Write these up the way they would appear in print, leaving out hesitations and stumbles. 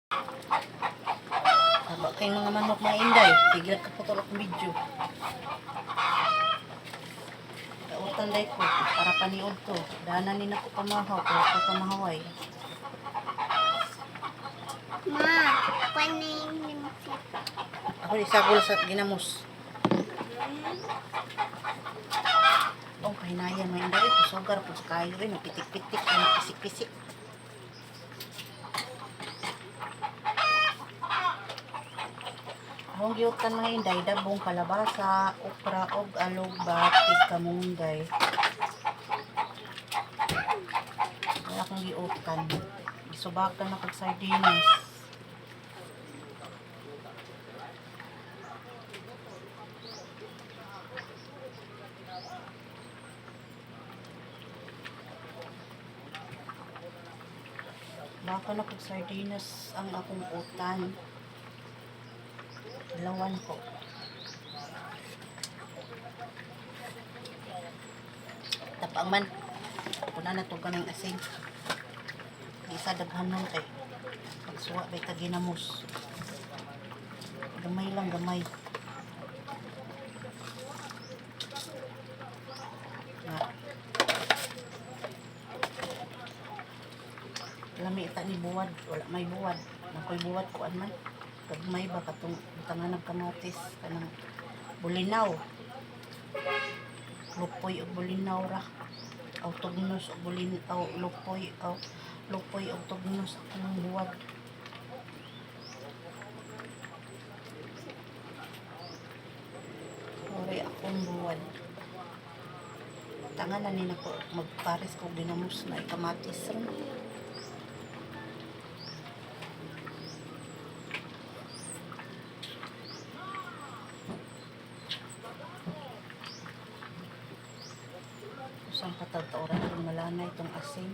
Taba kay mga manok, mga inday. Sige lang kaputol akong video. Kautan day ko para paniod to. Dana ni nako pamahaw pero ko pamahaway. Ma, paning limsit. Ako ni sagol sa ginamos. Oh, kahinayan, mga inday. Kusugar po sa kayo rin. Pitik-pitik, ano, pisik-pisik. Akong giutan, mga inday, dabong kalabasa, okra, og alog, batik, kamunggay. Wala akong giutan. Gisubakan na kag sardinas. Baka na kag sardinas ang akong utan. Lawan ko. Tapang man. Kuna na to gaming asin. Di sa daghanon kay pagsuwa bay ta ginamos. Gamay lang, gamay. Nga. Lami ita ni buwad, wala may buwad. Nakoy buwad kuan man. Gagmay ba katong butangan ng kamatis kanang bulinaw. Lupoy og bulinaw ra. Aw tugnos og bulinaw, lupoy aw lupoy og tugnos akong buwad. Ori akong buwad. Tanga na ni nako magpares ko ginamos na kamatis ra. Usang katawtaoran kung malana itong asin.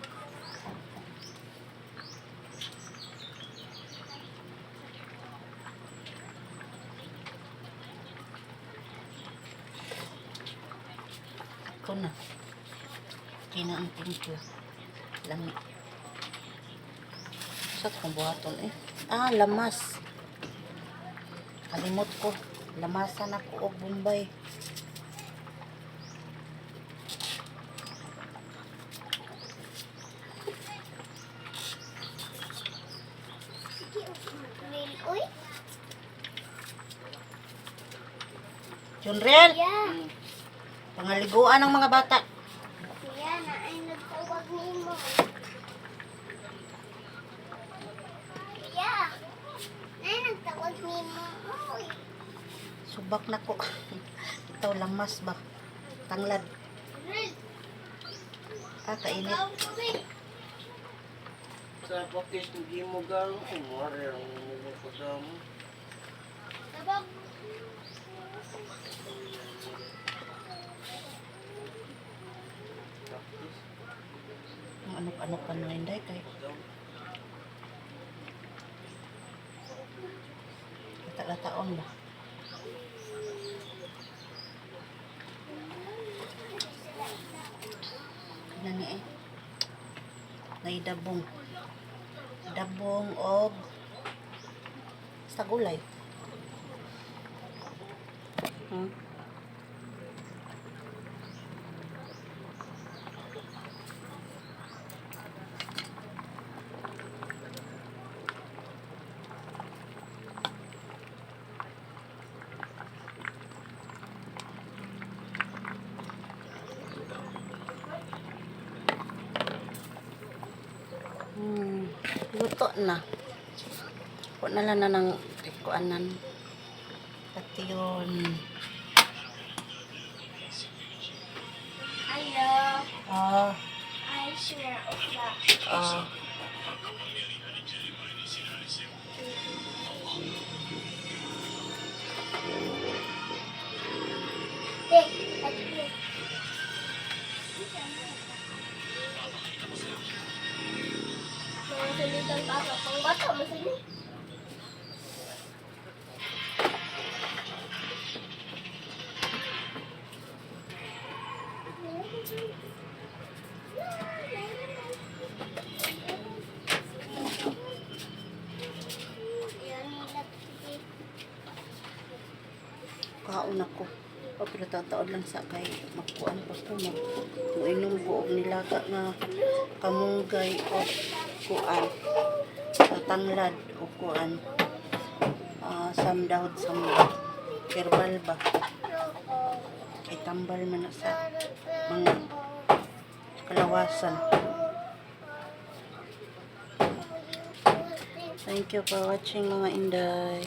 Ito na. Kina ang timpla. Lami. Sa kong buhaton eh. Ah, lamas. Kalimot ko. Lamasan ako og Bombay. Sige, grill. Uy, Junrel, yeah. pangaliguan ng mga bata. Kuya, na ay nagtawag nimo. Kuya, na ay nagtawag nimo. Uy, Subak na ko. Ito, lamas ba? Tanglad. grill. Ah, kainit. Ikaw, tubig. Sa pakis hindi mo gang ay wari ang mga kasama. Tabag. Practice. Ang anok-anok pa mga inday kay. Lata-lataon ba? Nani eh. Naidabong. Dabong og sa gulay. Luto na. Kuha na lang na ng kuanan. Pati yun. Hello. Ah, I share okra. ah. Te, at mga salitang bata, pang bata, masali. Mukaon ako. O, pero taon lang sa kay magkuan pa ko. Muinom ko og nilaga nga kamunggay o kuan. Sa tanglad o kuan. Ah, samdahod samdahod. Herbal ba? Kay tambal man na sa mga kalawasan. Thank you for watching, mga inday.